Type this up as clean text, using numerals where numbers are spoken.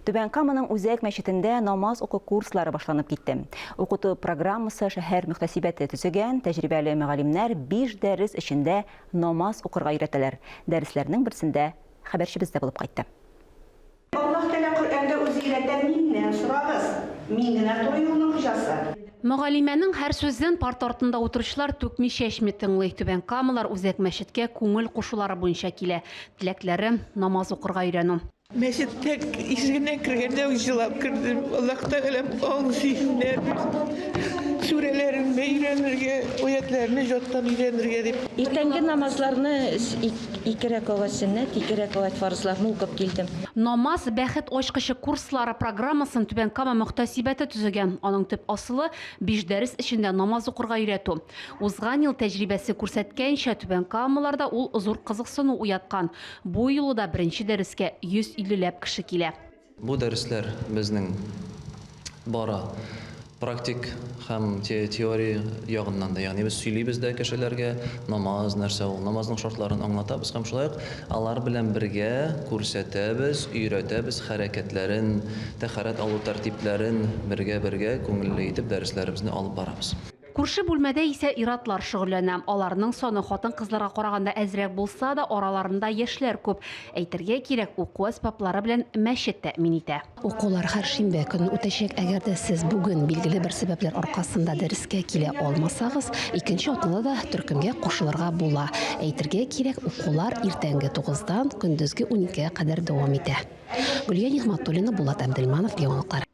Түбән Каманың үзәк мәчетендә намаз уку курслары башланып китте. Укыту программасы шәһәр мөхтәсибәте төзегән, тәҗрибәле мөгаллимнәр биш дәрес эчендә намаз укырга өйрәтәләр. Дәресләрнең берсендә хәбәрчебез дә булып кайтты. Аллаһ Тәгалә Коръәндә үзе өйрәтә, Миннән сорагыз, Мин генә туры юлның хуҗасы. Мөгаллимәнең һәр сүзен парта артында утыручылар түкми-чәчми тыңлый. Түбән Камалар үзәк мәчеткә күңел кушулары буенча килә. Теләкләре, намаз укырга өйрәнү. Мәчеткә ишегеннән кергәндә үк җылап кердем. Аллаһ Тәгаләм аң зиһеннәр бирсен. Сүрәләреңне өйрәнергә, аятьләрне җаттан өйрәнергә дип. Иртәнге намазларны ике рәкәгать сөннәт, ике рәкәгать фарызларны укып килдем. Намаз, бәхет ачкычы курслары программасын Түбән Кама мөхтәсибәте төзегән. Аның төп асылы, биш дәрес эчендә намаз укырга өйрәтү. Узган ел тәҗрибәсе күрсәткәнчә, Түбән Камаларда ул зур кызыксыну уяткан. Бу юлы да беренче дәрескә 150 ләп кеше килә. Бу дәресләр безнең бара практик һәм теория ягыннан да, ягъни без сөйлибез дә кешеләргә намаз нәрсә ул, намазның шартларын аңлатабыз һәм шулай ук алар белән бергә күрсәтәбез, өйрәтәбез хәрәкәтләрен, тәһарәт алу тәртипләрен бергә-бергә күңелле итеп дәресләребезне алып барабыз. Күрше бүлмәдә исә ир-атлар шөгыльләнә. Аларның саны хатын-кызларга караганда әзрәк булса да, араларында яшьләр күп. Әйтергә кирәк, уку әсбаплары белән мәчет тәэмин итә. Укулар һәр шимбә көнне үтәчәк. Әгәр дә сез бүген билгеле бер сәбәпләр аркасында дәрескә килә алмасагыз, икенче атнада да төркемгә кушылырга була. Әйтергә кирәк, укулар иртәнге тугыздан көндезге уникегә кадәр дәвам итә. Гөлия Нигъмәтуллина, Булат Әбделманов, Яңалыклар.